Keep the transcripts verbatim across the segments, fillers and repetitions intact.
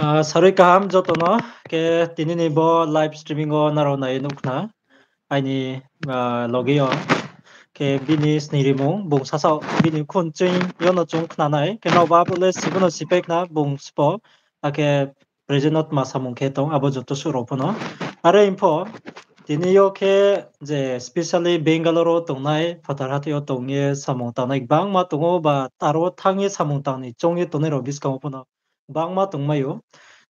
Ah, sarui kaham joto no, khe tini ni bo live streaming wo nrao nai ye nuh khna. Aini, ah, loge yo. Khe bini sning rimung, bung sasaoh, bini khun ching yo no chung khna nai. Khe nrao ba bo le sibo no sipai khna, bung spo. Akhe present no tma samung khe tong, abo joto suh rao pho no. Are pho, tini yo khe je specially Bangalore wo tongnai, phathar hathái yo tong ye samung tangnai gbangma tong ou ba, aro thanng ye samung tang ni choung ye tongnai rao buskang wo pho no gbangma tongmai ou.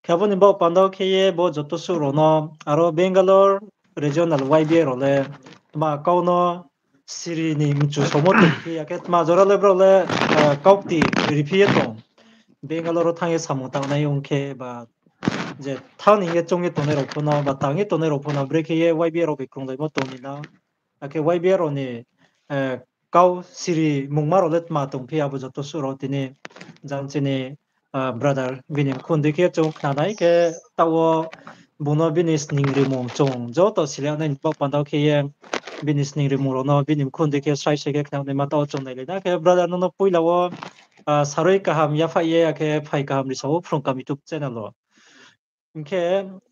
Khe abo ni baoh panda wo khe ye bo joto suh rao no, aro Bangalore regional Y B A rao le tma kau no siri ni mchu somo tongphi ya khe tma jora le brao le, ah, kaukti riphi ye tong. Bangalore wo thanng ye samung tangnai ong khe ba je thanng ni ye choung ye tongnai rao pho no ba tang ye tongnai rao pho no brekhe ye Y B A rao bai krunglaimo tong ni nang. Akhe Y B A rao ni, eh, kau siri mungma rao le tma tongphi abo joto suh rao tini jang chini, ah, brother bini mkhun dei khe chung khna nai khe taoh wo bung no bini sning rimung chung joto sila nai ni baoh panda wo khe ye bini sning rimung rao no bini mkhun dei khe srai srai khe khna naima taoh wo chung nailai na khe brother nono poila wo, ah, sarui kaham yaphaih ye akhe phai kaham risa ou Phrung Kaham YouTube channel wo. Hing khe,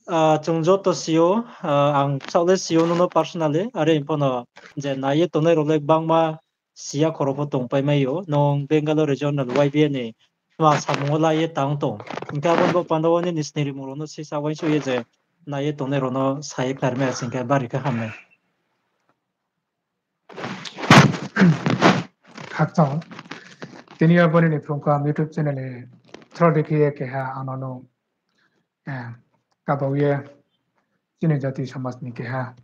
ah, chung joto si ou, ah, ang saoh le si ou nono personally, are pho no je nai ye tongnai rao le gbangma si ya khoro pho tongpaimai ou, nung Bangalore regional Y B A ni tma samung wo la ye tang tong. Hing khe abo ni baoh panda wo nini sning rimung rao no sisa uaingsouh ye je nai ye tongnai rao no sa ye khnari mai ya sing khe bari khe ham nai. Khakchang. Tini yo bo nini Phrung Kaham YouTube channel ni through dei khe ye keha ano no, eh, kabau ye chini jati somaj ni keha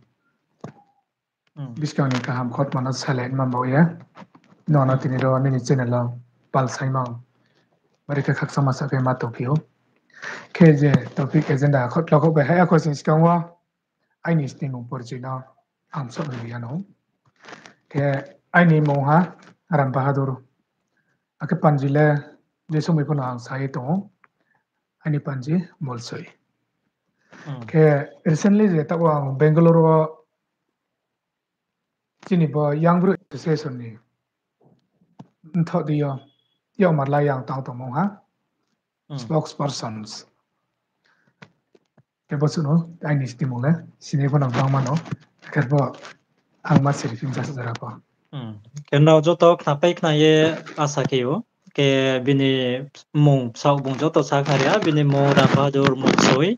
buskang ni kaham khotma no salai ma bao ye. Nono tini ro nini channel wo pal saimang. Bari khe khakchangma sa khe ma tongphi ou. Khe je topic agenda khotlo kho bai hai akho sing skang wo aini sning mung porichoi no ang saoh ri ya no. Khe aini mung ha Ram Bahadur. Akhe panji le je somoi pho no ang sa ye tong ou. Aini panji Molsoi. Khe recently je taoh wo ang Bangalore wo chini bo Young Bru Association ni mthoh di yo, yo marlai yang tang tongmung ha, spokespersons. Khe bo suh no aini stimung le, sini pho nang bangma no, khe bo ang ma siri phin jasa jora pho. Khe nrao joto khnapai khna ye asa khe ou. Khe bini mung bsaoh bung joto sa khna ri ha, bini mung Ram Bahadur Molsoi.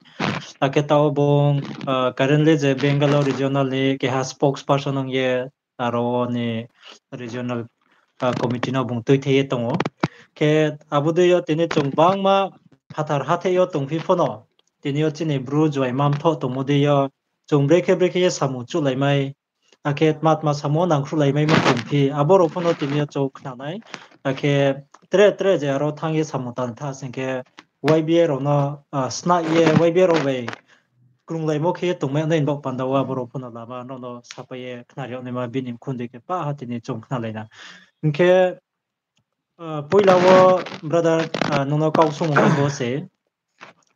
Akhe taoh bung, ah, currently je Bangalore regional ni keha spokesperson ong ye, aro ni regional, ah, committee no bung tuithai ye tong ou. Khe abo dei yo tini chung bangma phathar hathái yo tongphi pho no, tini yo chini Bru juaima mthoh tongmo dei yo, chung brekhe brekhe ye samung chuhlaimai, akhe tma tma samung nangkhruhlaimai ma tongphi, abo rao pho no tini yo chung khna nai. Akhe tre tre je aro thanng ye samung tang tha sing khe Y B A rao no, ah, sna ye Y B A rao bai krunglaimo khe ye tongmai nai ni baoh panda wo abo rao pho no lama no no sapai ye khnari yag naima bini mkhun dei khe pah ha tini chung khnalai na. Hing khe, ah, poila wo brother, ah, nono kau songmo khe bo se.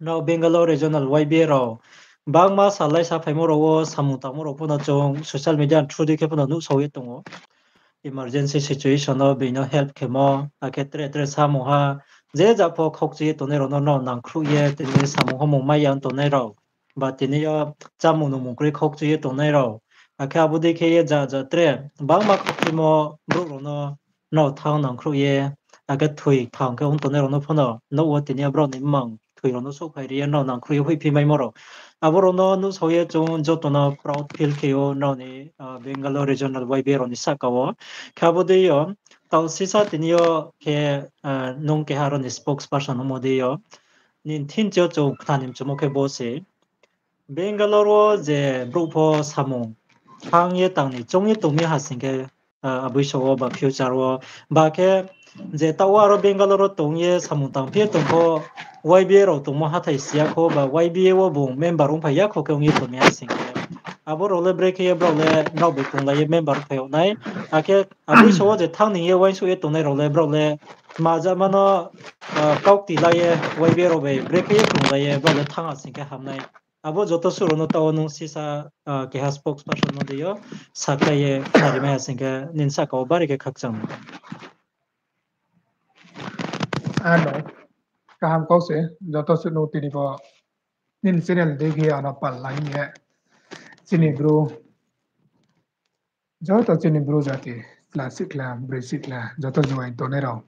Nrao Bangalore regional Y B A rao bangma salai saphaimo rao wo samung tangmo rao pho no chung social media through dei khe pho no nuhsao ye tong ou. Emergency situation no bini no help khemo, akhe tre tre samung ha, je ja pho khaukchu ye tongnai rao no nrao nangkhruh ye tini samung homung mai ya tongnai rao, ba tini yo chámung nungmung kroi khaukchu ye tongnai rao, akhe abo dei khe ye ja ja tre bangma khaukchumo brouh rao no nrao thanng nangkhruh ye, akhe thoi thang khe ong tongnai rao no pho no nouh wo tini yo brao ni mmang thoi rao no souhphai ri ye nrao nangkhruh ye hoihphi maimo rao. Abo rao no nuhsao ye chung joto no proud feel khe ou nrao ni, ah, Bangalore regional Y B A rao ni sahka wo. Khe abo dei yo, taoh sisa tini yo khe, ah, nung keha aro ni spokesperson ongmo dei yo. Nini thinchi yo chung khna ni mchumo khe bo se. Bangalore wo je brouh pho samung thanng ye tang ni choung ye tong mi ha sing khe, ah, aboi so wo ba future wo, ba khe je taoh wo aro Bangalore wo tong ye samung tangphi ye tong pho, Y B A rao tongmo hathái si ya kho ba Y B A wo bung member ongphai ya kho khe ong ye tong mi ha sing khe, abo rao le brekhe ye brao le nrao bai krunglai ye member ongphai yag nai, akhe aboi so wo je thanng ni ye uaingsouh ye tongnai rao le brao le tma jama no, ah, kaukti la ye Y B A rao bai brekhe ye krunglai ye brao le thanng ha sing khe ham nai. Abo joto suh rao no taoh wo nung sisa, ah, keha spokesperson no dei yo sakhlai ye khnarimai ha sing khe nini sahka wo bari khe khakchang. Ano, Kaham kau se, joto suh no tini bo nini channel dei khe ano pal lai ye. Chini bru, joto chini bru jati, chla sikla, broi sikla, joto juaing tongnai rao.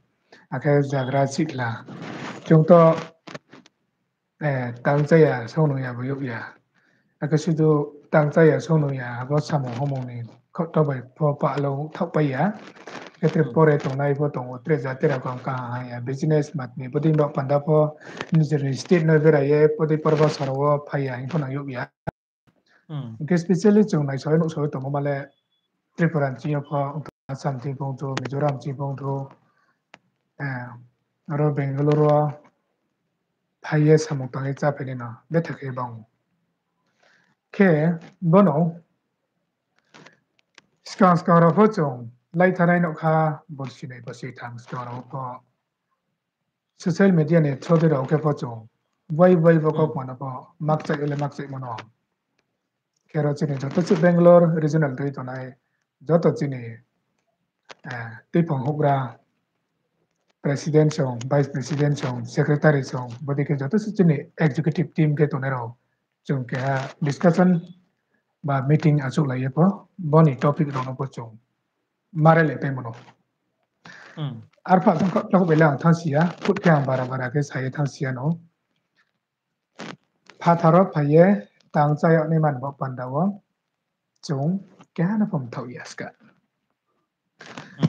Akhe jagra sikla. Chung to, eh, tang chaya, song nung ya, bo yag ya. Akhe sudu tang chaya, song nung ya, abo samung homung ni khaoh to bai pho palo thaoh pai ya. Khe tre pore tongnai pho tong ou, tre jati rao kang kaham ya, business mat ni, bodei ba panda pho, nijor ni state no berai ye, bodei porba sara wo phai ya, hing pho nang yag ya. Hing khe specially chung naisao ye nuhsao ye tongmo ma le Tripura ni ching yo pho, Assam ching pho ongthou, Mizoram ching pho ongthou, eh, aro Bangalore wo phai ye samung tang ye chá phainai no betha khe bang ou. Khe bono skang skang rao pho chung lai thanai nuh kha, borsi nai borsi tham skang rao pho social media ni through dei rao khe pho chung bai bai bo kaukma no pho makchaih le makchaih mano. Khe ro chini joto se Bangalore regional dei tongnai joto chini, eh, tuiphang houhgra, president song, vice president song, secretary song, bodei khe joto se chini executive team khe tongnai rao chung keha discussion ba meeting achouhlai ye pho, boni topic rao no pho chung mare le paimo no. Arpha jang khaoh bai le ang thanngsi ya, khut khe ang bara bara khe sa ye thanngsi ya no. Phathar wo phai ye tang chá yag nai man bo panda wo chung keha no pho mthaoh ya ska.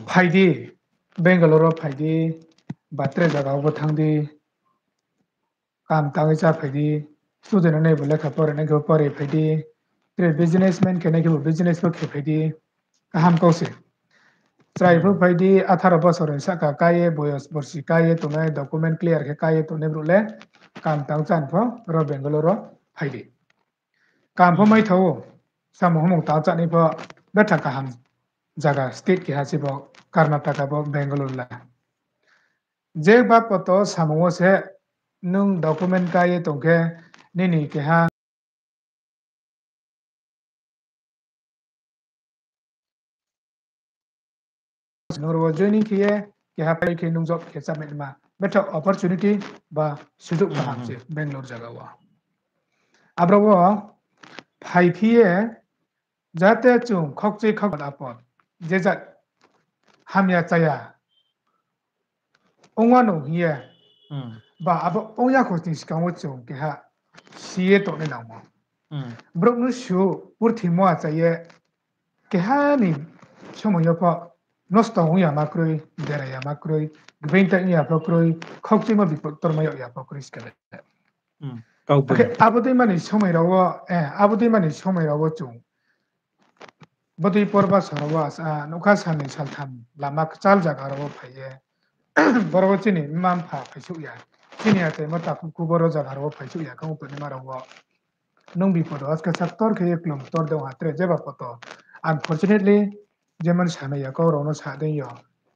Phai di, Bangalore wo phai di, ba tre zaga wo bo thanng di, kam tang ye chá phai di, student no nai bo lekha pore nai khe bo pore phai di, tre businessman khe nai khe bo business pho khe phai di, kaham kau se. Chrai pho phai di, atharo bosor ni sahka ká ye, boyos borsi ká ye tongnai, document clear khe ká ye tongnai brouh le, kam tang chá ni pho ro Bangalore wo phai di. Kam pho maithao ou, samung homung tang chá ni pho betha kaham zaga state keha se bo Karnataka bo Bangalore la. Je ba poto samung wo se nung document ká ye tong khe nini keha nung ro joining khe ye keha pai khe nung job khe chámai ma betha opportunity ba sujug kaham se Bangalore zaga wo. Abro wo phai phi ye jate chung khaukchui khaukchui apot, je jat hamya chaya ongma no hing ye, ba abo ong ya kho ni skang wo chung keha si ye tongnai nangmo. Brouh no su purthimo achai ye keha ni somoi yo pho nosto ong ya ma kroi, dera ya ma kroi, gbeing tai ong ya pho kroi, khaukchuimo bipot torma yag ya pho kroi skele. Akhe abo dei mani somoi rao wo, eh, abo dei mani somoi rao wo chung bodei porba sara wo, ah, nukha salnoi saltham lama kchal zaga rao wo phai ye, boro wo chini mma mpha phaisouh ya, chini achaimo takhu kubor wo zaga rao wo phaisouh ya khe ong tongnaima rao wo nung bipod wo aska sa ktor khe ye klum ktor de ong ha tre jeba poto. Unfortunately, jemon sanai ya kau rao no sa dei yo,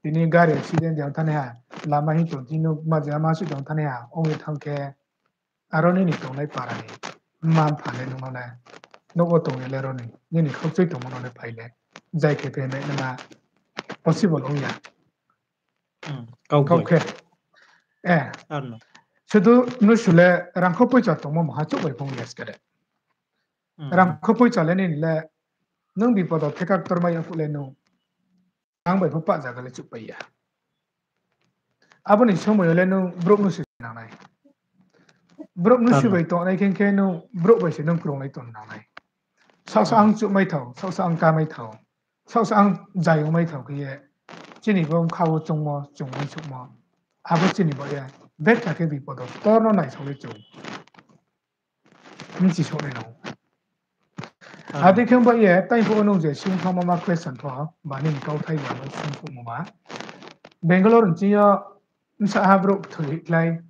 tini gari accident de ong thanai ha, lama hing tong tini ma jama suh de ong thanai ha, ong ye thanng khe, aro nini tongnai para ni mma mpha le nung no le, nouh wo tong ye le aro ni, nini khaukchui tongmo no le phai le, jai khe phe mai nima possible ong ya. Kau khe, eh, sudu nusu le rangkho poicha tongmo maha chouh bai phung ya skere. Rangkho poicha le nini le, nung bipod wo theka ktor mai ya phuh le nung, rang bai pho pah zaga le chouh pai ya. Abo ni somoi yo le nung brouh nusu nangnai. Brouh nusu bai tongnai khe khe nung brouh bai se nung krunglai tong nangnai. Saohsa ang chouh mai thao, saohsa ang ká mai thao, saohsa ang jai ong mai thao khe ye, chini bo bkha wo chungmo, chung uaingsouhmo, abo chini bo ye betha khe bipod wo ktor no naisao le chung bchi souh nai nang ou. Adi khe ba ye, tai phuh wo nung je sung thangmo ma question pho, ba nini kauthai ba no sung phuhmo ma. Bangalore ni ching yo bsa ha brouh kthoi hihkhlai,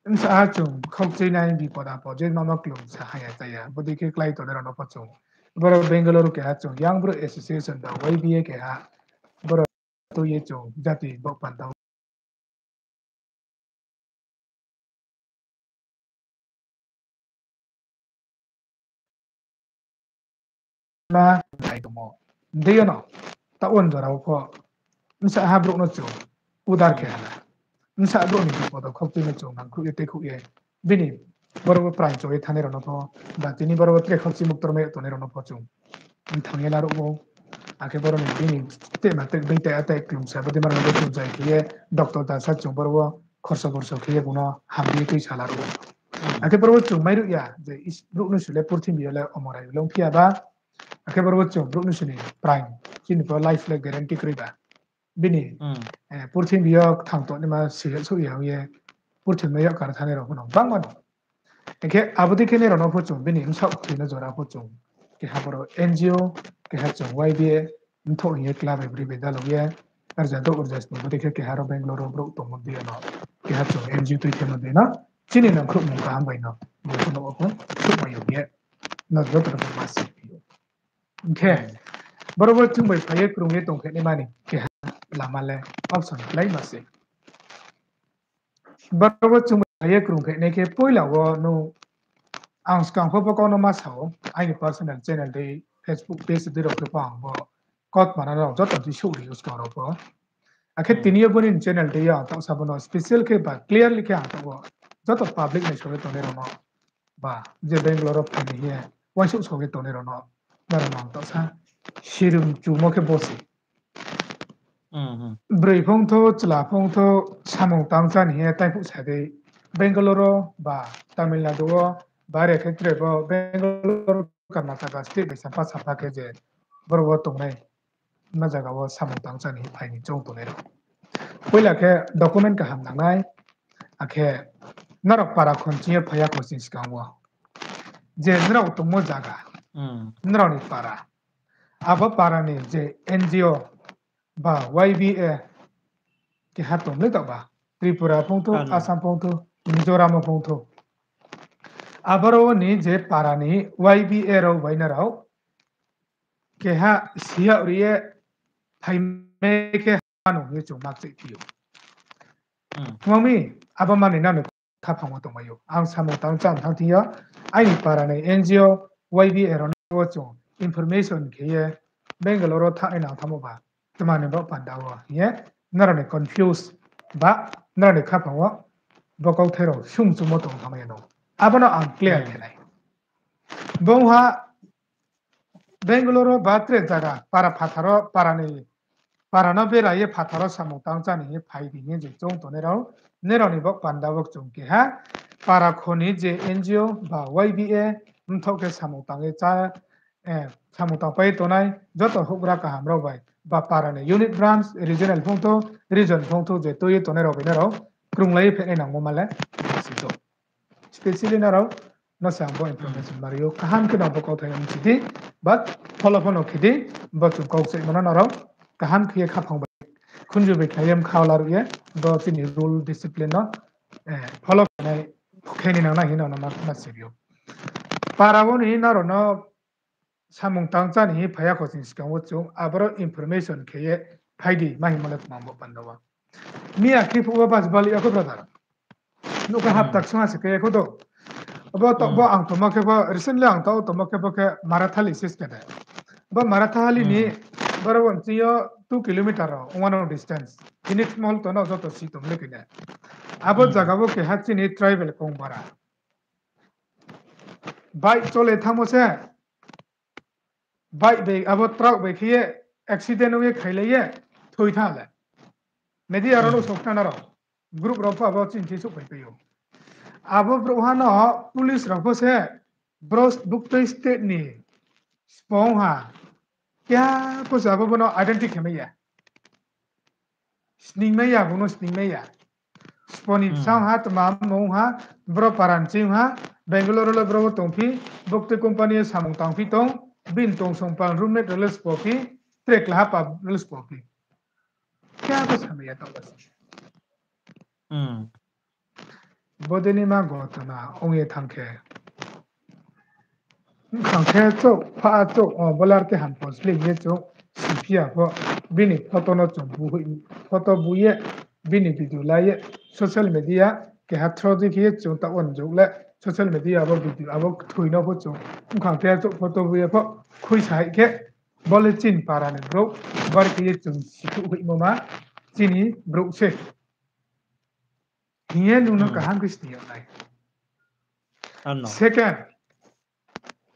bsa ha chung khaukchuinai bipod apod je mama klum sa ha ya cha ya, bodei khe klái tongnai rao no pho chung. Boro Bangalore keha chung Young Bru Association ba Y B A keha, boro tui ye chung jati bo panda ma nai tongmo. Dei yo no, taoh wo jora wo pho, bsa ha brouh no chung udar khe hala. bsa brouh ni bipod wo khokchimo chung nangkhruh ye tei khruh ye. Bini boro bo praing cho ye thanai rao no pho, ba tini boro bo tre khokchimo ktor mai tongnai rao no pho chung mthang ye laruh ou. Akhe boro ni bini tema tre being tai atai klumsa bo dei ma rao no bo chung jai khe ye doctor dasa chung boro bo khorso khorso khe ye bung no hamri ye tuisa laruh ou. Akhe boro bo chung mairuh ya je is-, brouh no sule purthimbi yo le omorai longphi ya ba. Akhe boro bo chung brouh no suni praing, chini pho life le guarantee kroi ba. Bini purthimbi yo kthang tongnaima sihel souh ya ong ye purthimbi no yak kar thanai rao pho no bangma no. Hing khe abo dei khe nai rao no pho chung bini bsaoh kthoi no jora pho chung keha boro N G O, keha chung Y B A, mthoh hing ye kla bai broi bai dalog ye, arja douh arja sni bo dei khe keha ro Bangalore wo brouh tongmo dei no, keha chung N G O tui khemo dei no, chini nangkhruhmung kaham bai no, bo pho no pho souhmai yo ye, no joto no ma si phi ou. Hing khe, boro bo chung bai phai ye krung ye tong khe naima ni keha lama le option kláima se. Boro bo chung bai phai ye krung khe nai khe poila wo no ang skang pho bo kau no ma sa ou, aini personal channel dei, Facebook page dei rao khe pho ang bo kautma no rao joto di souh ri ou skang rao pho. Akhe tini yo bo ni channel dei yo ang taoh sa bo no special khe ba clearly khe ang taoh wo joto public nai sori tongnai rao no ba je Bangalore wo phai ni hing ye uaingsouh sori tongnai rao no, nrao no ang taoh sa sirum chumo khe bo se. Broi phongthou, chla phongthou, samung tang chá ni hing ye taiphuh sa dei. Bangalore wo ba Tamil Nadu wo, bare khe tre bo Bangalore, Karnataka state bai sapha sapha khe je boro wo tongnai, ma zaga wo samung tang chá ni hing phai ni choung tongnai rao. Poila khe document kaham nangnai, akhe nrao para khon ching ye phai ya kho sing skang wo. Je nrao tongmo zaga, nrao ni para. Abo para ni je N G O ba Y B A keha tong le taoh ba, Tripura phongthou, Assam phongthou, Mizoram phongthou. Aboro ni je para ni Y B A rao bai nrao keha siya ri ye phaimai khe hano hing ye chung makchaih phi ou. Mami, abo mani nani khaphang wo tongmai ou. Ang samung tang chá thanng thing yo, aini para ni N G O, Y B A rao no chung information khe ye Bangalore wo thanngnai nang thanngmo ba, tma ni bo panda wo hing ye, nrao ni confuse ba, nrao ni khaphang wo bo kauthai rao sung chumo tong thanngmai ya no. Abo no ang clear khe nai. Bung ha Bangalore wo ba tre zaga, para phathar wo, para ni, para no bera ye phathar wo samung tang chá ni hing ye phai di hing ye je choung tongnai rao, nrao ni bo panda wo chung keha, para khon ni je N G O ba Y B A, mthoh khe samung tang ye chá, samung tang pai tongnai, joto houhgra kaham rao bai, ba para ni unit branch, regional phongthou, region phongthou je tui ye tongnai rao bai nrao krunglai ye phainai nangmo ma le, si ou. Specially nrao no se ang bo information ma ri ou, kaham khe no bo kauthai no mchi di, but follow pho no khe di, bo chung kau se mano nrao, kaham khe ye khaphang bai, khunju bai khlai ye mkha laruh ye, bo chini rule discipline no follow khe nai, khe ni nang nai hing no ma, ma si ri ou. Para wo ni nrao no samung tang chá ni hing phai ya kho sing skang wo chung aboro information khe ye phai di ma hingmo le tma bo panda wo. Miya khe phuh wo bus bali ya kho brother. Nouh khe hapta ksung ha se khe ya kho do. Abo taoh bo ang tongmo khe bo recently ang taoh tongmo khe bo khe Marathali sis khe de. Bo Marathali ni boro bo ching yo two kilometer rao ongma no distance. Phoenix Mall tong no joto si tong le khe ne. Abo zaga bo keha chini tribal kong bara. Bike chole thanngmo se, bike bai abo truck bai khe ye accident ong ye khailai ye thoi thanng le. Media rao no sokna nrao, group rao pho abo chini thing souhphai pai ou. Abo brouhha no police rao pho se bro buktui state ni spo ong ha. Keha pho se abo bo no identity khe mai ya. Sningmai ya, bung no sningmai ya. Spo ni bsa ong ha, tma mung ha, bro para ni ching ha, Bangalore le bro wo tongphi, buktui company yo samung tangphi tong, bini tongsong pal roommate rao le spo phi, tre klaha pa rao le spo phi. Khe abo samai ya taoh ba se. Bodei ni ma ghotona ong ye thanng khe, bkhang khe chouh, pha chouh, o bolar khe ham pon sling ye chouh, siphi ya pho, bini photo no chung bu, photo bu ye, bini video la ye, social media keha through di khe ye chung taoh wo njuk le, social media abo video, abo kthoi no pho chung, bkhang khe chouh photo bu ye pho, khuisa hai khe, bo le chini para ni brouh, bar khe ye chung sithuh hoihmo ma, chini brouh se. Hing ye nung no kaham khe sini yag nai. Ano. Second,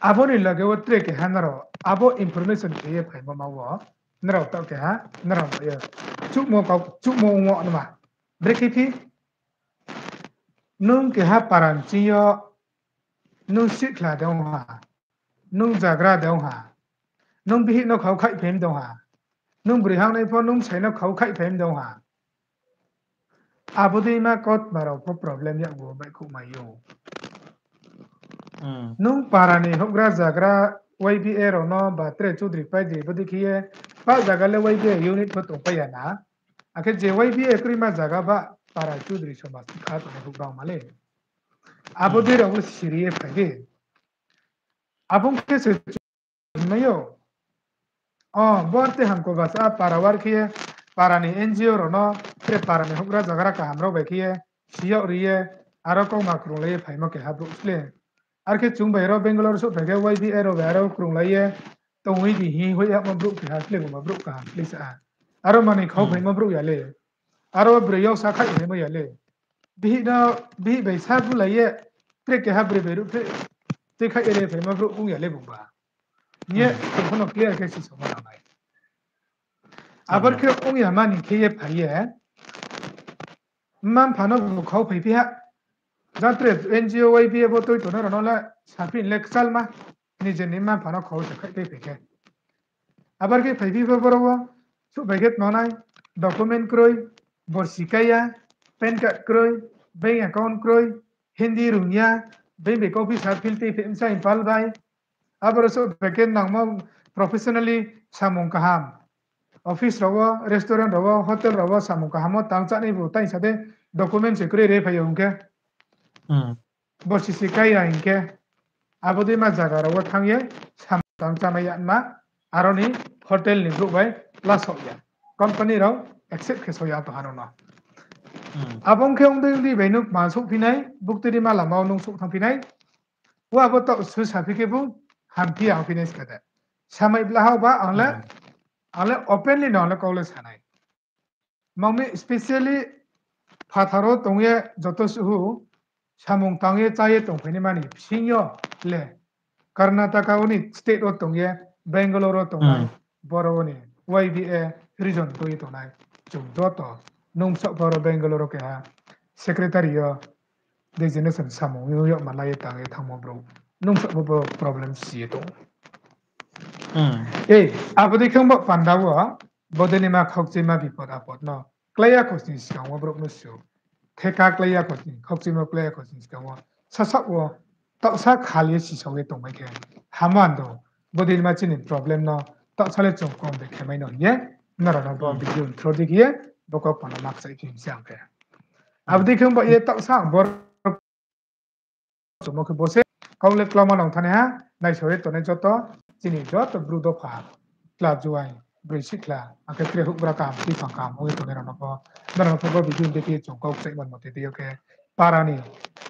abo ni loge wo tre keha nrao abo information khe ye phaimo ma wo, nrao taoh keha, nrao ba ye chuhmo kau, chuhmo ong wo nma. Brekhe phi, nung keha para ni ching yo, nung sihkhla de ong ha, nung jagra de ong ha, nung bihih no khau khaihphai mi de ong ha, nung broi hangnai pho nung bsai no khau khaihphai mi de ong ha. Abo dei ma kautma rao pho problem yag wo baihkhouh mai ou. Nung para ni houhgra jagra Y B A rao no ba tre chudri paidri bodei khe ye, pa zaga le Y B A unit pho tongpai ya na. Akhe je Y B A kroima zaga ba para chudri somaj kha tongnai houhgra ma le. Abo dei rao wo siri ye phai di. Abo khe se mai ou. O, bo te hamko basa para war khe ye, para ni N G O rao no, tre para ni houhgra jagra kaham rao bai khe ye, siyag ri ye, aro kauma krunglai ye phaimo keha brouh sle. Ar khe chung bai aro Bangalore souhphai khe Y B A rao bai aro krunglai ye, tongwi di hing hoih yagmo brouh keha sle, bungba brouh kaham sle sa. Aro manoi khau phaimo brouh ya le. Aro broi yag sa khaih phaimo ya le. Bihih no, bihih bai sa bulai ye, tre keha broi bai ruh tre, tre khaih ye re phaimo brouh ong ya le bungba. Ye, tongpho no clear khe si songma nang nai. Abo khe ong ya mani khe ye phai ye, mma mpha no bu khau phai phi ha. Jang tre N G O Y B A bo tui tongnai rao no le saphi le kchalma. Nije ni mma mpha no khau se khaih phai phai khe. Abar khe phai phi pho boro wo, souhphai khe tma nai, document kroi, borsi kai ya, PAN card kroi, bank account kroi, Hindi rung ya, bank bai kauphi sa fill tei phi msa impal bai. Aboro souhphai khe nangmo professionally samung kaham. Office rao wo, restaurant rao wo, hotel rao wo samung kaham wo tang chánai bu taisa de document se kroi re phai yo hing khe. Borsi se kai ya hing khe, abo dei ma zaga rao wo thanng ye samung tang chámai ya ma, aro ni hotel ni brouh bai lasoh ya. Company rao accept khe so ya tong ha rao no. Abo ong khe ong dei ong dei bai nung kma souhphi nai, buktui di ma lama wo nung souh thanngphi nai. Wa abo taoh su saphi khe bu hamphi ya ongphi nai ska de. Samai bla ha ba ang le, ang le openly no ang le kau le sa nai. Mang mi specially phathar wo tong ye joto suhu samung tang ye chá ye tongphai ni mani bsing yo le Karnataka wo ni state wo tong ye, Bangalore wo tongnai, boro wo ni Y B A region tui tongnai, chung joto nung bsaoh boro Bangalore wo keha secretary yo designation samung yo yagma lai ye tang ye thanngmo brouh, nung bsaoh bo problem si ye tong. Ei, abo dei khe ong ba panda wo, bodei ni ma khaukchuima bipod apod no klái ya khosning skang wo brouh no su. Theka klái ya khosning, khaukchuimo klái ya khosning skang wo. Sasaoh wo, taohsa khal ye sisao ye tongmai khe. Hamo ando, bodei ni ma chini problem no, taohsa le chung kom de khe mai no hing ye, nrao no bo video ni through di khe ye, bo kau pano makchaih phi mi se ang khe. Abo dei khe ong ba ye taohsa ang bor Chumo khe bo se kau le klauma nang thani ha, naisao ye tongnai joto, chini joto bru dopha, chla juai, broi sihkhla, akhe tre houhgra kaham, tuiphang kaham ong ye tongnai rao no pho, nrao no pho bo video ni dei khe chung kau kchaih man mate tei yo khe, para ni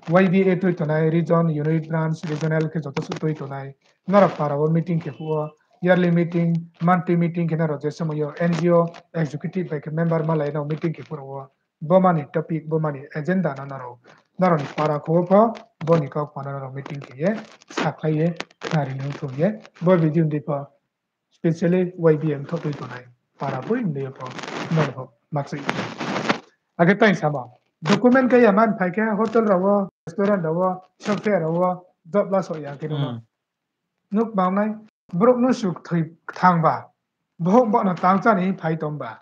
Y B A tui tongnai, region, unit, branch, regional khe joto suh tui tongnai, nrao para wo meeting khe phuh wo, yearly meeting, monthly meeting khe nrao je somoi yo N G O executive bai khe member malai no meeting khe phuh rao wo, bo mani topic, bo mani agenda no nrao, nrao ni para kho wo pho, bo ni kau pho no nrao meeting khe ye, sakhlai ye, khnari nung thung ye, bo video ni dei pho, specially Y B A mthoh tui tongnai, para boi ni dei yo pho, nrao pho, makchaih. Akhe tang samo, document kai ya man phai khe hotel rao wo, restaurant rao wo, software rao wo, job lasoh ya khe no. Nuk mang nai, brouh no su kthoi kthang ba, bohok ba no tang chá ni phai tong ba.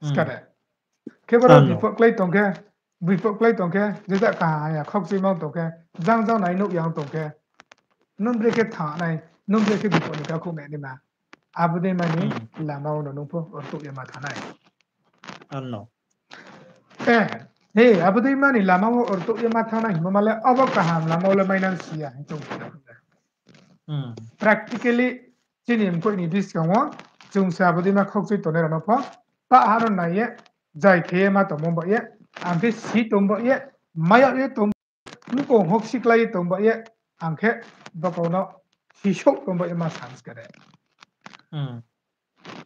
Skade. Khe boro bipot klái tong khe, bipot klái tong khe, jeja kaha ya khaukchuima tong khe, jang jang nai nuh yang tong khe, nung bre khe thanng nai, nung bre khe bipot ni kakhouh nai naima. Abo dei mani lama wo no nung pho ortouh ye ma thanng nai. Ano. Eh, he, abo dei mani lama wo ortouh ye ma thanng nai hingmo ma le, abo kaham lama wo le mainang si ya, hing chung si ya. Practically, chini mkoih ni buskang wo, chung se abo dei ma khaukchui tongnai rao no pho, pah ha no nai ye, jai khe ye ma tongmo ba ye, ang khe si tong ba ye, mayag ye tong, mkong hok siklai ye tong ba ye, ang khe bokong no sisouh tong ba ye ma sa skade.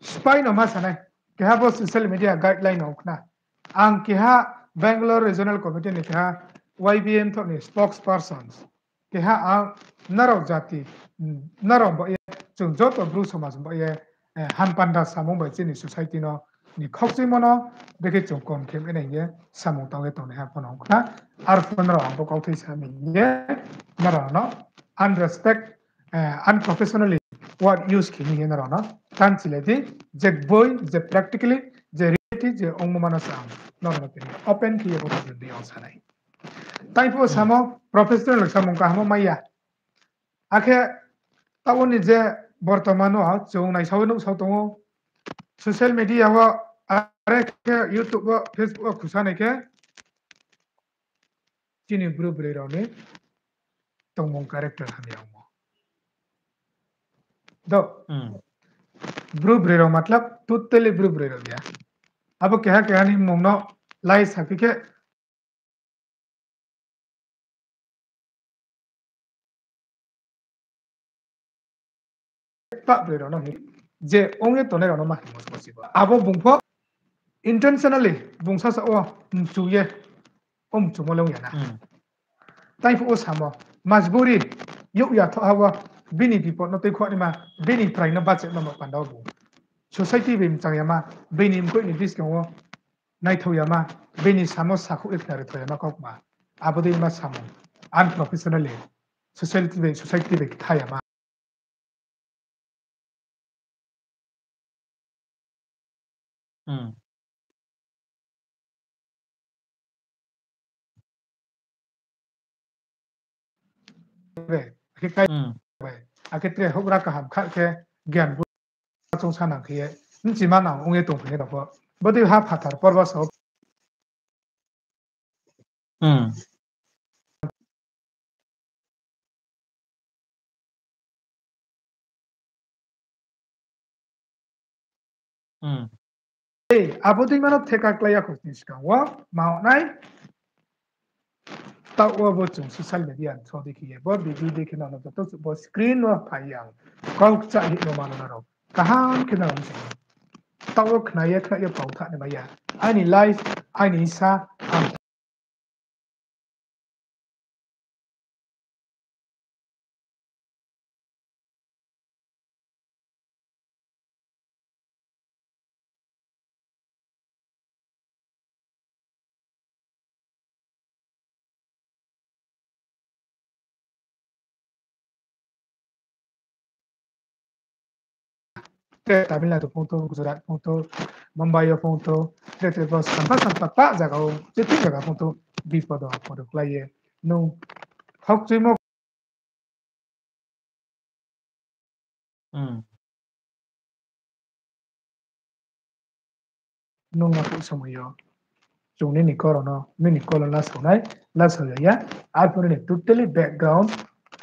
Spai no ma sa nai, keha bo social media guideline no khna. Ang keha Bangalore Regional Committee ni keha Y B M thoh ni spokespersons. Keha ang nrao jati, nrao bo ye, chung joto Bru somaj bo ye, eh, hampanda samung bai chini society no ni khokchuimo no, brekhe chung kom khe mene hing ye samung tang ye tongnaiha pho no ong khna. Arphuh nrao ang bo kauthai sa mi ye, nrao no unrespect, eh, unprofessionally word use khe mi ye nrao no. Tan chile di, je boi, je practically, je reality, je ongmo mano sa ang nrao no tini open khe ye bo di ang sanai. Tai pho samo professional samung kaham mai ya. Akhe taoh ni je bortoman no chung naisao nuhsao tong ou. Social media wo, are khe YouTube wo, Facebook wo khusa nai khe chini Bru broi rao ni tongmung character hamya ongmo. Do. Bru broi rao matlab totally Bru broi rao ya. Abo keha keha ni mung no lai saphi khe pa broi rao no hing je ong ye tongnai rao no ma hingmo sbo sibo. Abo bung pho intentionally bung sasa wo mchu ye, o mchumo le ong ya na. Tai pho o samo, majburi, youh ya thoh ha wo, bini bipod no tuikhouh naima, bini prai no bache ma ma panda wo bung. Society bai mchang ya ma, bini mkoih ni buskang wo naithao ya ma, bini samo sakhouh ye khnari thao ya ma kaukma. Abo dei ma samo, unprofessionally, society bai, society bai ktha ya ma. Akhe tre houhgra kaham kha khe gyan bu chung sanang khe ye, nchima nang ong ye tongphi nai rao pho. Bodei ha phathar porba sao. Ei, abo dei mano theka klái ya kho ni skang wo, ma nai. Taoh wo bo chung social media ni through dei khe ye, bo video dei khe no joto bo screen wo phai ya. Kau kcha hih no mano na rao. Kaham khe nang. Taoh wo khna ye, khna ye pau tha ni mai ya. Aini life, aini sa, ang Tre Tamil Nadu phung tho, Gujarat phung tho, Mumbai yo phung tho, tre tre bo sampha sampha pah zaga wo, je thing zaga phung tho, bipod wo phodo klái ye. Nung khokchuimo Nung ma phuh somoi yo, chung nini koro no, nini kolo lasao nai, lasao ya ya, arphuh nini totally background,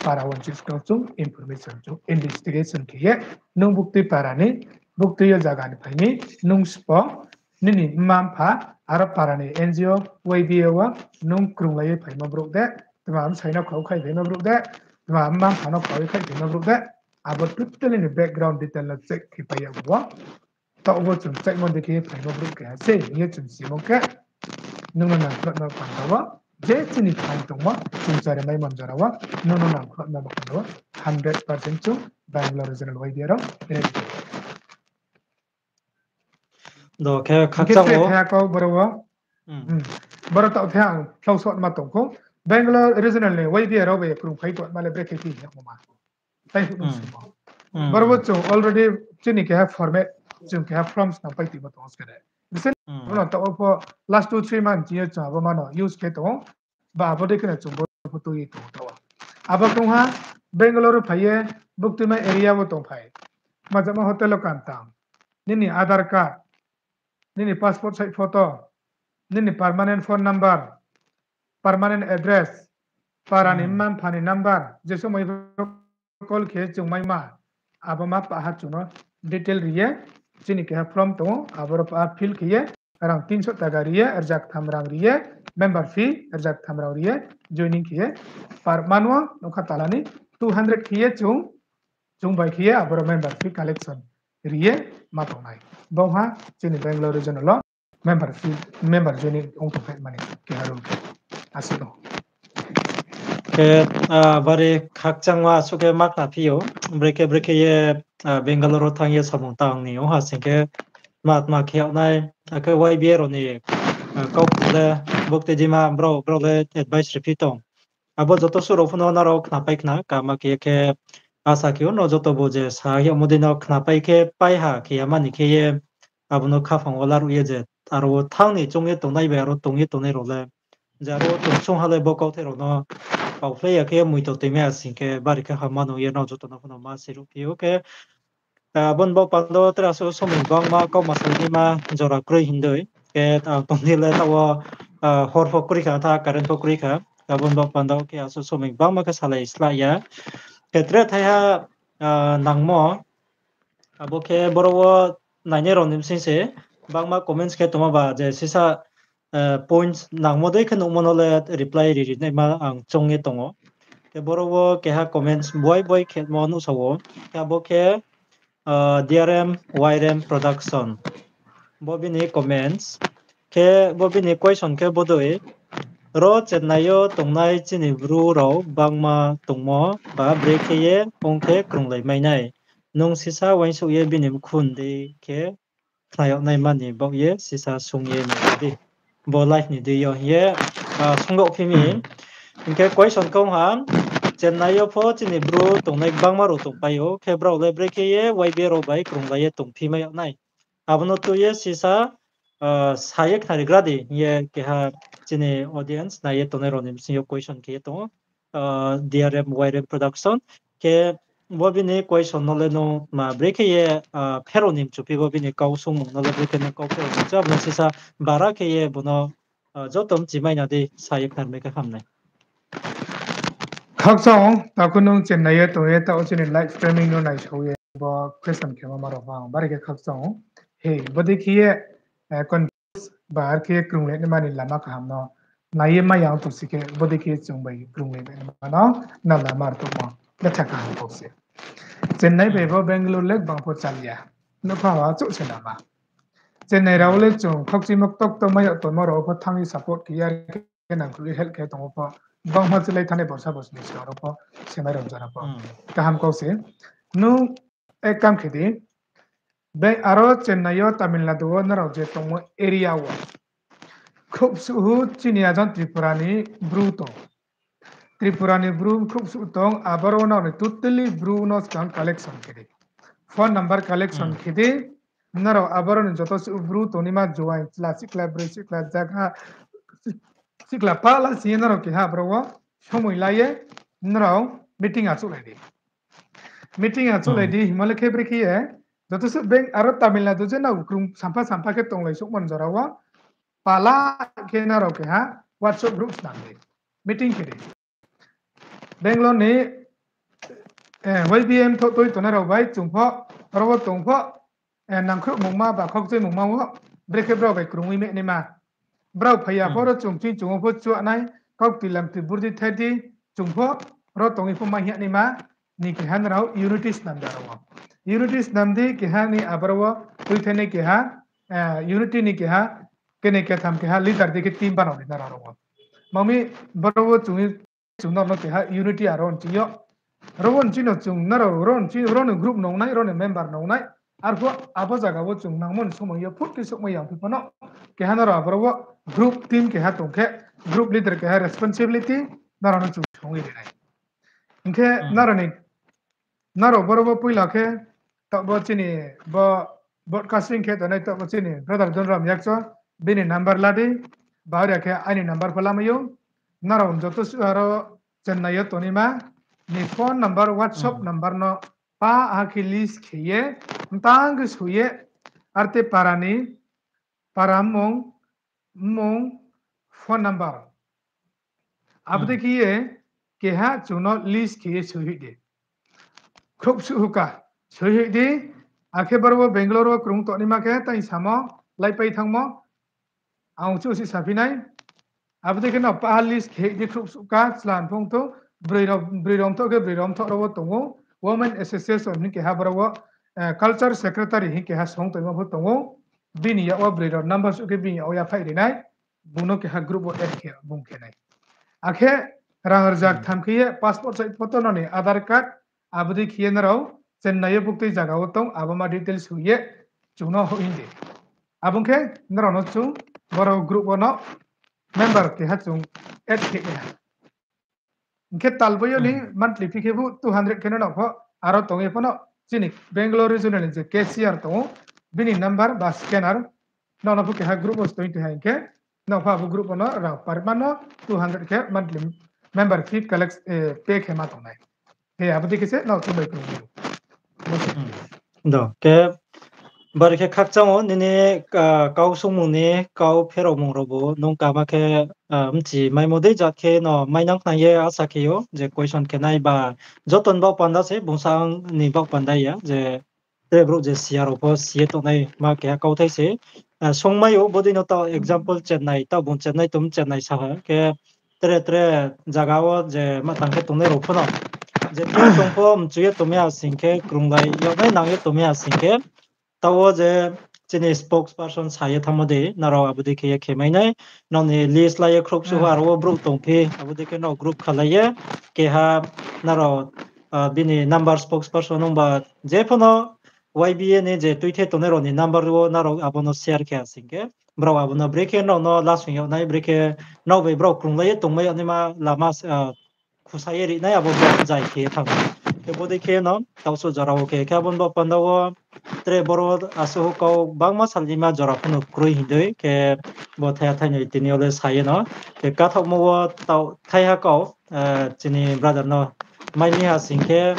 para wo chis kau chung information chung investigation khe ye, nung buktui para ni, buktui yo zaga ni phai mi, nung spo, nini mma mpha, aro para ni N G O, Y B A wo, nung krunglai ye phaimo brouh de, tma bsai no khau khai phaimo brouh de, tma mma mpha no khau khai phaimo brouh de, abo totally ni background detail no check khe pai ya bo. Taoh bo chung check mo de khe phaimo brouh keha se hing ye chung simo khe, nung no nangkhruhma panda wo, je chini thang tongmo, chung chari mai man jora wo, nung no nangkhruhma panda wo, hundred percent chung Bangalore Regional Y B A rao ready. Do khe khakchang wo. Khe kau boro wo. Boro taoh the ang khlau sot ma tong kho. Bangalore Regional ni Y B A rao bai krung phai tongma le brekhe phi hingmo ma. Tai phuh nung simo. Boro wo chung already chini keha format, chung keha forms nang pai tongmo tong se de. Bise, bono taoh wo pho last two three months chini chung abo mano use khe tong. Ba abo dei kheno chung bo pho tui tong taoh wo. Abo krungha Bangalore phai ye buktuima area wo tong phai. Majama hotel wo kan tang. Nini Aadhaar card, nini passport size photo, nini permanent phone number, permanent address, para ni mma mpha ni number, je somoi call khe chung mai ma, abo ma paha chung no detail ri ye, chini keha form tong ou, aboro paha fill khe ye, rang tinso taka ri ye, rjak tham rang ri ye, member fee rjak tham rang ri ye, joining khe ye, par mano nokha tala ni two hundred khe ye chung, chung bai khe ye, aboro member fee collection ri ye ma tongnai. Bongha chini Bangalore region wo member fee, member join ong tongphai mani keha rule khe asuh no. Khe, ah, bari khakchangma asuh khe ma khna phi ou. Brekhe brekhe ye, ah, Bangalore wo thanng ye samung tang ni ong ha sing khe ma tma khe yag nai, akhe Y B A rao ni, ah, kau le bukti dima brao, brao le advice ri phi tong. Abo joto suh rao pho no nrao khnapai khna, kama khe khe asa khe o no joto bo je sa yagmo dei no khnapai khe pai ha khe yama ni khe ye abo no khaphang wo laruh ye je aro wo thanng ni choung ye tongnai bai aro tong ye tongnai rao le je aro wo tong sung ha le bo kauthai rao no pauphlai ya khe moito toimai ya sing khe bari khe hamma nung ye nrao joto no pho no ma si ruh phi ou khe, ah, abo ni baoh panda wo tre asuh somoi bangma kauma salai naima jora kroi hing dei. Khe, ah, tongni le taoh wo, ah, hor pho kroi kha, tha current pho kroi kha. Abo ni baoh panda wo khe asuh somoi bangma khe salai sla ya. Khe tre thaiha, ah, nangmo, abo khe boro wo nainai rao ni bsing se bangma comments khe tongma ba je sisa, ah, points nangmo dei khe nuhmo no le reply ri ri naima ang choung ye tong ou. Khe boro wo keha comments boi boi khemo nuhsao ou. Khe abo khe, ah, D R M Y R M Production. Bo bini comments. Khe bo bini question khe bodei, ro Chennai yo tongnai chini Bru rao bangma tongmo ba brekhe ye ong khe krunglai mai nai. Nung sisa uaingsouh ye bini mkhu ni dei khe khna yag naima ni baoh ye sisa sung ye nai di. Bo live ni dei yo hing ye, ah, sung yag phi mi. Hing khe question kau ha, Chennai yo pho chini Bru tongnai gbangma rao tongpai ou, khe brao le brekhe ye Y B A rao bai krunglai ye tongphi mai yag nai. Abo no tui ye sisa, ah, sa ye khnari gra di hing ye keha chini audience nai ye tongnai rao ni bsing yo question khe ye tong ou, ah, D R M Y R M Production. Khe bo bini question no le nung ma brekhe ye, ah, phero ni mchuphi bo bini kau sungmung no le brekhe nung kau phero ni mchu abo no sisa bara khe ye bo no, ah, joto mchi mai na di sa ye khnari mai khe ham nai. Khakchang, takhu nung Chennai yo tong ye taoh chini live streaming no naisao ye bo question khemo ma rao pho ang bari khe khakchang ou. He, bodei khe ye, eh, confuse ba ar khe krunglai naima ni lama kaham no nai ye mai ya ong tong si khe bodei khe chung bai krunglai naima no na lama rtuhmo betha kaham kau se. Chennai bai bo Bangalore le gbang pho chal ya. Nukha ha chouh se lama. Chennai rao le chung khakchuimo ktokto mai yag tongmo rao pho thanng ye support khe ya khe nangkhruh ye help khe tong ou pho. Gbangma chilai thanai borsa bosni sing rao pho, semai rao jora pho. Kaham kau se. Nung ek kam khe di. Bai aro Chennai yo Tamil Nadu wo nrao je tongmo area wo. Khrouh suh hu chini ajan Tripura ni Bru tong. Tripura ni Bru khrouh suh tong, aboro nrao ni totally Bru no skang collection khe di. Phone number collection khe di, nrao aboro ni joto suh Bru tongnaima juaing chla, sikla broi, sikla jaga, sikla pala sing ye nrao keha aboro wo somoi la ye nrao meeting achouhlai di. Meeting achouhlai di, himba le khe brekhe ye, joto suh beng aro Tamil Nadu je nrao krung sampha sampha khe tonglai souhmo ni jora wo, pala khe nrao keha WhatsApp group snam di. Meeting khe di. Bangalore ni, eh, Y B M thoh tui tongnai rao bai chung pho, aro wo tong pho, eh, nangkhruh mungma ba khokchoi mungma wo, brekhe brao bai krungwi mehnaima. Brao phai ya pho ro chung ching chung wo pho chuahnai, kaukti lamti burdi thaidi, chung pho ro tongwi pho mai hing naima, ni keha nrao unity snam di aro wo. Unity snam di keha ni aboro wo tuithainai keha, eh, unity ni keha, kene ketham keha leader di khe team banao di nrao aro wo. Mami boro wo chung chung nrao no keha unity aro nching yo. Ro wo nching no chung nrao ro nching ro ni group nongnai, ro ni member nongnai. Arphuh abo zaga wo chung nangmo ni somoi yo phut khe souhmai ya phi phano. Keha nrao aboro wo group team keha tong khe, group leader keha responsibility nrao no chung songwi rinai. Hing khe nrao ni, nrao boro wo poila khe, taoh bo chini bo broadcasting khe tongnai taoh bo chini brother Donram Yakcho, bini number la di, ba ori ya khe aini number pho lamai ou. Nrao joto suh aro Chennai yo tongnaima ni phone number, WhatsApp number no pa ha khe list khe ye, mtang khe soi ye, arte para ni, para mmung, mmung, phone number. Abo dei khe ye keha chung no list khe ye soi hoih di. Khrouh suh hu ka, soi hoih di. Akhe boro wo Bangalore wo krung tongnaima khe tang samo, laipai thanngmo. Ang chouh si saphi nai. Abo dei khe no pa ha list khe di khrouh suh ka, chla phung tho, broi rao, broi rao mthoh khe broi rao mthoh ro wo tong ou. Women Association hing keha boro wo, eh, culture secretary hing keha song tongmo pho tong ou. bini yak wo broi rao number suh khe bini yak wo yaphaih ri nai, bung no keha group wo add khe bung khe nai. Akhe rang rzak tham khe ye passport size photo, nrao ni Aadhaar card, abo dei khe ye nrao Chennai yo buktui zaga wo tong, abo ma details hoih ye chung no hoih hing di. Abo ong khe nrao no chung boro group wo no member keha chung add khe nai. Hing khe talboi yo ni monthly fee khe bo two hundred khe no nao pho, aro tong ye pho no chini Bangalore regional ni je cashier tong ou, bini number ba scanner, nrao no pho keha group wo stoi tong hai hing khe, nrao pho abo group wo no rang per month no two hundred khe monthly member fee collect, eh, pay khe ma tong nai. He abo dei khe se nrao chung bai krung ou. Do, khe bari khe khakchang ou, nini, ah, kau sungmung ni kau pherao mung rao bo nung kama khe, ah, mchi maimo dei jat khe no mainang khna ye asa khe ou, je question khe nai ba joto ni baoh panda se, bung sa ang ni baoh panda ya, je tre brouh je siya rao pho si ye tongnai ma keha kauthai se, ah, sungmai ou, bodei no taoh example Chennai, taoh bung Chennai tong, Chennai sa ha, khe tre tre zaga wo je ma tang khe tongnai rao pho no, je khe tong pho mchu ye tongmai ya sing khe, krunglai yag nai nang ye tongmai ya sing khe, taoh wo je chini spokesperson sa ye thanngmo dei, nrao abo dei khe ye khe mai nai, nrao ni list la ye khrouh suh ha, aro wo brouh tongphi, abo dei khe nrao group khalai ye, keha nrao, ah, bini number spokesperson ongba, je pho no Y B A ni je tuithe tongnai rao ni number wo nrao abo no share khe ha sing khe, brao abo no brekhe nrao no lasong yag nai, brekhe nrao bai brao krunglai ye tongmai yag naima lama, ah, khusa ye ri nai, abo brao zai khe ye thanng nai. Khe bodei khe no taoh suh jora wo khe, khe abo ni baoh panda wo tre boro asuh kau bangma salnaima jora pho no kroi hing dei, khe bo thaiha thainoi tini yo le sa ye no. Khe kathaohmo wo taoh thaiha kau, eh, chini brother no mai mi ha sing khe,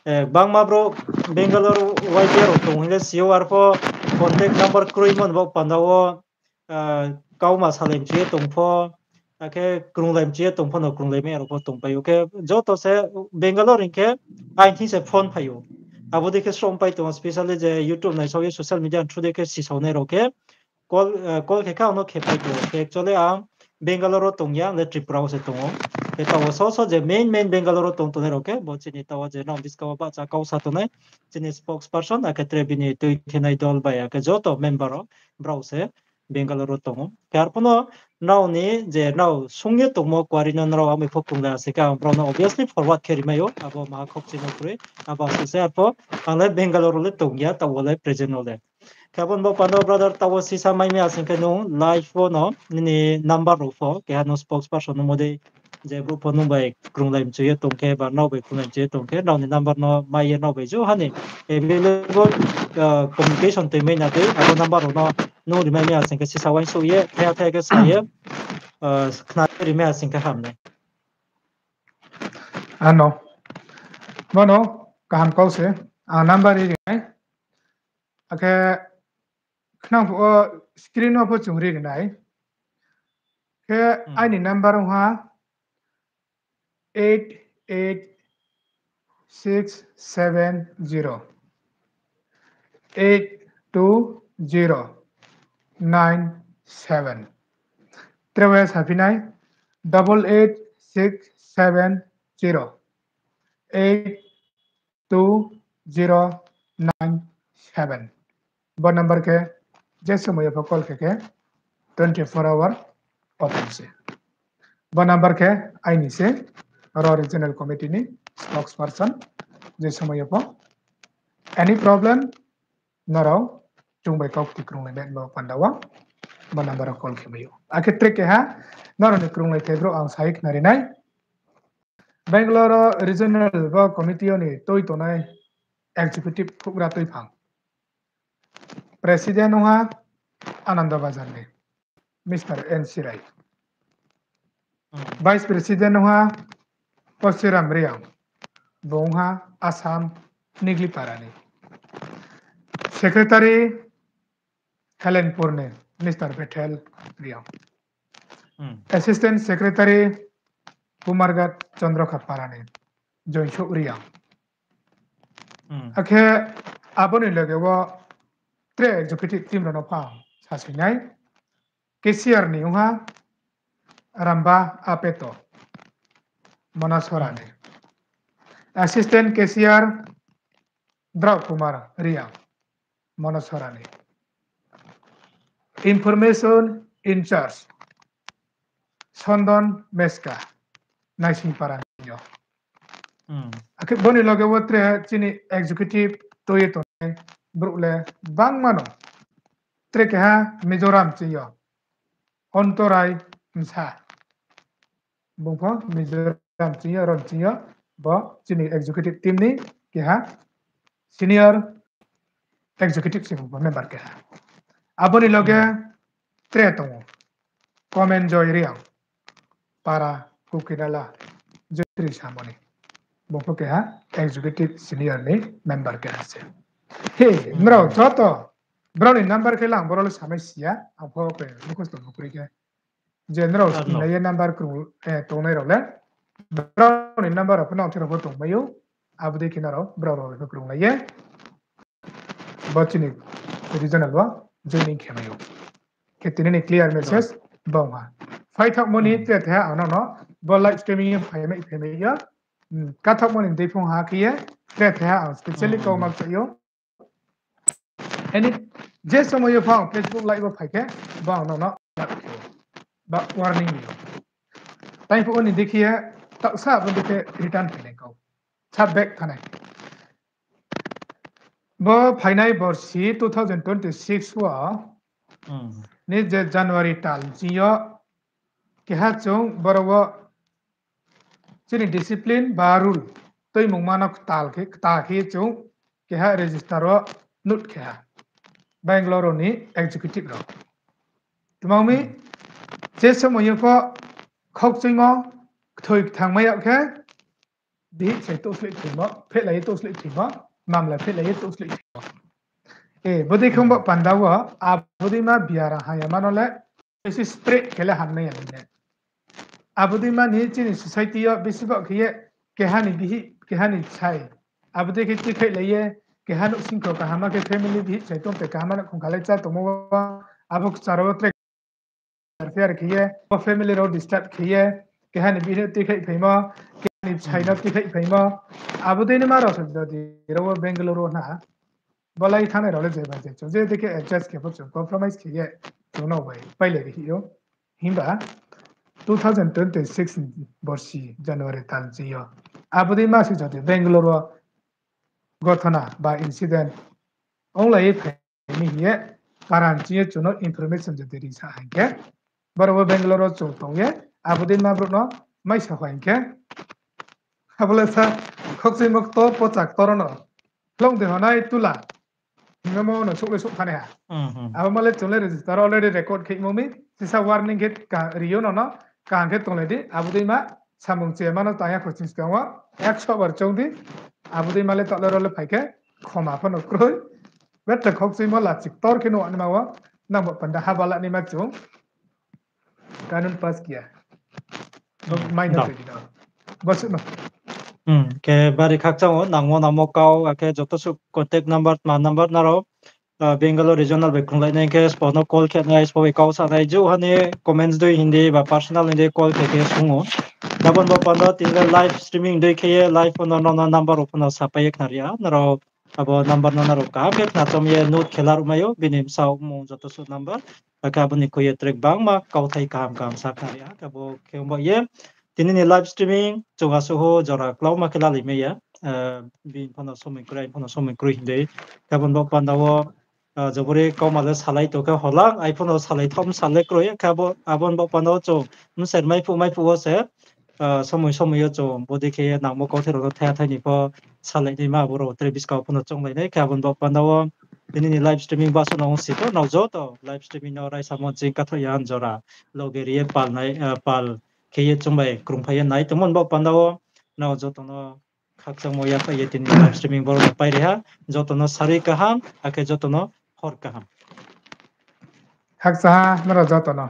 eh, bangma brouh Bangalore Y B A rao tong hing le si ou, arpho contact number kroimo ni baoh panda wo, ah, kauma salai mchu ye tong pho, akhe krunglai mchu ye tong pho no krunglai mai ya rao pho tongpai ou. Khe joto se Bangalore hing khe aini thing se phone phai ou. Abo dei khe sroh pai tong ou, specially je YouTube naisao ye social media through dei khe sisaonai rao khe call, eh, call khe khe ang no khe pai tong ou. Khe actually ang Bangalore wo tong ya, ang le Tripura wo se tong ou. Khe taoh wo so so je main main Bangalore wo tong tongnai rao khe, bo chini taoh wo je nrao buskang wo bahcha kau sa tongnai, chini spokesperson, akhe tre bini tuithenai dol bai, akhe joto member rao, brao se Bangalore wo tong ou. Khe arpho no nrao ni je nrao sung ye tongmo query no nrao amai pho krunglai ya sing khe, ang brao no obviously forward khe ri mai ou, abo maha khokchimo kroi, abo asuh se arpho, ang le Bangalore wo le tong ya, taoh wo le present wo le. Khe abo ni baoh panda brother taoh wo sisa mai mi ya sing khe nung live wo no nini number rao pho, keha no spokesperson ongmo dei, je brouh pho nung bai krunglai mchu ye tong khe, ba nrao bai krunglai mchu ye tong khe, nrao ni number no mai ye nrao bai jo ha ni available, ah, communication toi mai na dei, abo number rao no nung ri mai mi ya sing khe sisa uaingsouh ye, thaiha thaiha khe sa ye, ah, khna ri mai ya sing khe ham nai. Ano, bono kaham kau se, ang number ri ri nai. Akhe khnang phuh wo screen wo pho chung ri ri nai. Khe aini number ong ha eight eight six seven zero eight two zero nine seven. Tre bai saphi nai, double eight six seven zero eight two zero nine seven. Bo number khe je somoi yo pho call khe khe twenty four hour open se. Bo number khe aini se, aro regional committee ni spokesperson, je somoi yo pho any problem nrao chung bai kau kti krunglai nai bo panda wo, bo number wo call khe mai ou. Akhe tre keha nrao ni krunglai thai brouh ang sa ye khna ri nai. Bangalore regional bo committee yo ni tui tongnai executive houhgra tuiphang. President ong ha Ananda Bazar ni Mister N C Rai. Vice President ong ha Poshiram Reang. Bung ha Assam Niglipara ni. Secretary Helenpur ni Mister Bethel Reang. Assistant Secretary Kumarghat Chandrakha Para ni Joysuh Reang. Akhe abo ni loge wo tre executive team rao no pha sasoi nai. Cashier ni ong ha Ramba Apeto, Manasora ni. Assistant cashier Drao Kumar Reang, Manasora ni. Information in charge, Sondon Meska, Naisingpara ni yo. Hmm. Akhe boni loge wo tre chini executive tui ye tongnai brouh le bangma no. Tre keha Mizoram ching yo, Ontorai Msa. Bung pho Mizoram ching yo, ron ching yo, bo chini executive team ni keha senior executive se bung pho member keha. Aboni loge Hmm. tre tong ou. Komen Joy Reang, para Kukinala, Joytri Samoni. Bung pho keha executive senior ni member keha se. He, Hmm. nrao joto, brao ni number khe lang, brao le samai si ya, ang pho pe mukhosto bukri khe. Je nrao Ano. sini ye number krung, eh, tongnai rao le. Brao ni number rao pho nang thero pho tongmai ou. Abo dei khe nrao, brao rao le pho krung lai ye. Bo chini regional wo joining khe mai ou. Khe tini ni clear message bang ha. Phai thakmo ni Hmm. tre the ha ang no no. Bo live streaming ye phai mai, phai mai ya. Hmm, ka thakmo ni dei phung ha khe ye. Tre the ha ang specially Hmm. kau mak cha ou. Any, je somoy yo phang Facebook live wo phai khe, bang no no, ba warning ni. Tai phuh ni dei khe ye, taohsa bo dei khe return phainai kau. Sa back thanai. Bo phainai borsi two thousand twenty-six wo, Hmm. ni je January tal ching yo, keha chung boro wo chini discipline ba rule tuimungma no ktal khe, kta khe chung keha register wo note khe ha. Bangalore ni executive rao. Tma mi, Hmm. je somoy yo pho khokchuimo kthoi kthang mai yag khe, bihih sai touhsleh thoimo, phehlai ye touhsleh thoimo, mamla phehlai ye touhsleh thoimo. E, bodei khe Hmm. bo panda wo, abo dei ma biara haya mano le, bisi strict khe le hamnai ya le. Abo dei ma ni chini society yo bisi bo khe ye keha ni bihih, keha ni bsai. Abo dei khe tikhaih lai ye, keha nouhsing kho kaham khe family bihih sai tong te kaham no khongkha lai chá tongmo wo, abo kchar wo tre interfere khe ye, bo family rao disturb khe ye, keha ni bihih no tikhaih phaimo, keha ni bsai no Hmm. tikhaih phaimo. Abo dei ni ma rao se jodi rao wo Bangalore wo na, bo lai thanngnai rao le je bai je chung je dei khe adjust khe pho chung compromise khe ye chung no bai pailai ri hih ou. Himba two thousand twenty-six ni borsi January tal ching yo. Abo dei ma se jodi Bangalore wo gothona ba incident onglai ye phai mi hing ye, para ni ching ye chung no information jodi ri sa hing khe, boro wo Bangalore wo chung tong ye, abo dei ma brouh no mai sa hing khe, abo le sa khokchuimo ktor pocha ktor no, hlong de honai tula, hingmo no souh le souh thanai ha. Hmm, hmm. Abo ma le chung le register already record khe mo mi, sisa warning khe ka ri yo no no, kaham khe tonglai di, abo dei ma samung chema no tang ya kho ching skang wo, ekso bar choung di, abo dei ma le taoh le rao le phai khe, khoma pho no kroi, better khokchuimo lachi ktor khe nuh naima wo, nang bo panda haba la naima chung, kanun pass kiya. Hmm, mai no. Bosuh no. Hmm, khe bari khakchang ou, nangmo nangmo kau, akhe joto suh contact number, tma number nrao, ah, Bangalore regional bai krunglai nai khe sbo no call khe nai, sbo bai kau sa nai, ju ha ni comments dei hing di ba personal hing di call khe khe sung ou. Abo ni bo panda tini le live streaming dei khe ye live pho no, no, no number rao pho no sapai ye khnari ha. Nrao abo number no nrao kaham khe khna chom ye note khe laruh mai ou, bini bsaoh mung joto suh number. Akhe abo ni khui ye tre gbangma kauthai kaham kaham sa khnari ha. Akhe abo khe ong ba ye tini ni live streaming chung asuh jora klauma khe lalai mai ya. Eh, bini pho no somoi kroi, aini pho no somoi kroi hing dei. Akhe abo ni bo panda wo, ah, jobori kauma le salai tong khe holang, aini pho no salai thom sa le kroi. Akhe abo, abo ni bo panda wo chung bser maiphuh maiphuh wo se, ah, somoi somoi yo chung bodei khe nangmo kauthai rao no thaiha thai ni pho salai naima abo rao tre buskang pho no chounglai nai. Akhe abo ni bo panda wo tini ni live streaming basuh no ong si kho, nrao joto live streaming no raisamo ching kathoh ya jora loge ri ye pal nai, ah, pal khe ye chung bai krungphai ye nai tongmo ni bo panda wo nrao joto no khakchangmo yaphai ye tini live streaming boro no pai ri ha, joto no sari kaham, akhe joto no hor kaham. Khakchang ha nrao joto no.